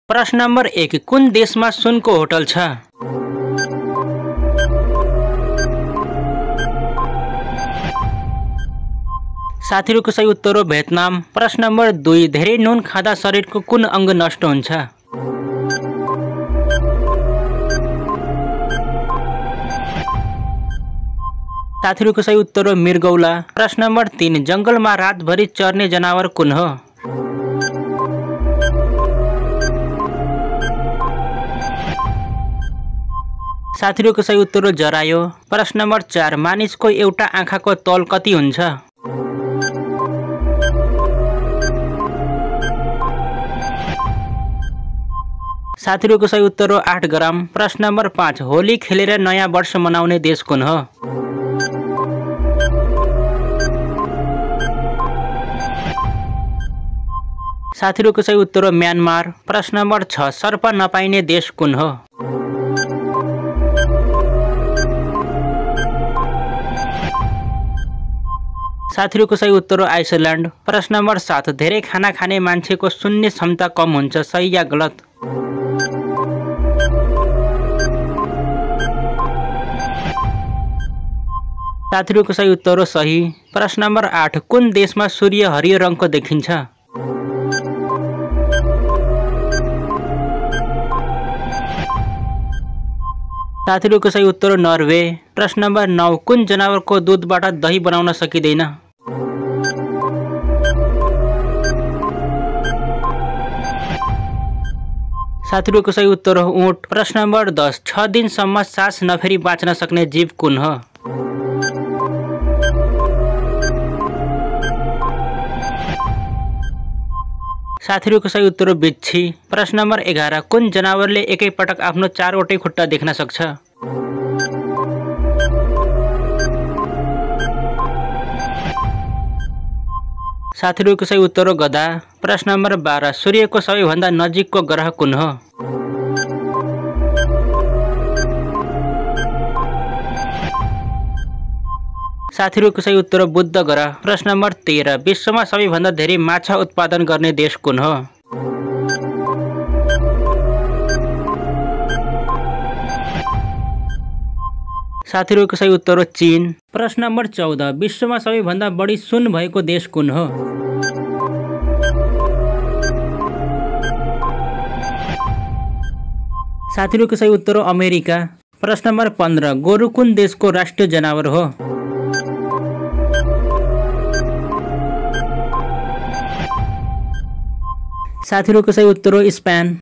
प्रश्न नम्बर 1 कुन देशमा सुनको होटल छ? साथीहरुको सही उत्तर हो भियतनाम। प्रश्न नम्बर 2 धेरै नुन खाँदा शरीरको कुन अङ्ग नष्ट हुन्छ? साथीहरुको सही उत्तर हो मृगौला। प्रश्न नम्बर 3 जंगलमा रातभरि चर्ने जनावर कुन हो? साथीहरुको सही उत्तर हो जरायो। प्रश्न नम्बर 4 मानिसको एउटा आँखाको तौल कति हुन्छ? साथीहरुको सही उत्तर हो 8 ग्राम। प्रश्न नम्बर 5 होली खेलेर नयाँ वर्ष मनाउने देश कुन हो? साथीहरुको सही उत्तर हो म्यानमार। प्रश्न नम्बर 6 सर्प नपाइने देश कुन हो? साथीहरुको सही उत्तर हो आइसल्यान्ड। प्रश्न नम्बर 7 धेरै खाना खाने मान्छेको सुन्ने क्षमता कम हुन्छ, सही या गलत? साथीहरुको सही उत्तर हो सही। प्रश्न नम्बर 8 कुन देशमा सूर्य हरियो रङको देखिन्छ? साथीहरुको सही उत्तर हो नर्वे। प्रश्न नम्बर 9 कुन जनावरको दूधबाट दही बनाउन सकिँदैन? साथीहरुको सही उत्तर हो ऊँट। प्रश्न नम्बर 10 6 दिनसम्म सास नफेरी बाँच्न सक्ने जीव कुन हो? साथीहरुको सही उत्तर हो बिच्छी। प्रश्न नम्बर 11 कुन जनावरले एकै पटक आफ्नो 4वटै खुट्टा देख्न सक्छ? साथीहरुको सही उत्तर हो गधा। प्रश्न नम्बर 12 सूर्यको सबैभन्दा नजिकको ग्रह कुन हो? साथीहरुको सही उत्तर हो बुध ग्रह। प्रश्न नम्बर 13 विश्वमा सबैभन्दा धेरै माछा उत्पादन गर्ने देश कुन हो? साथीहरुको सही उत्तर हो चीन। प्रश्न नम्बर 14 विश्वमा सबैभन्दा बढी सुन भएको देश कुन हो? साथीहरुको सही उत्तर हो अमेरिका। प्रश्न नम्बर 15 गोरु कुन देशको राष्ट्रिय जनावर हो? साथीहरुको सही उत्तर हो स्पेन।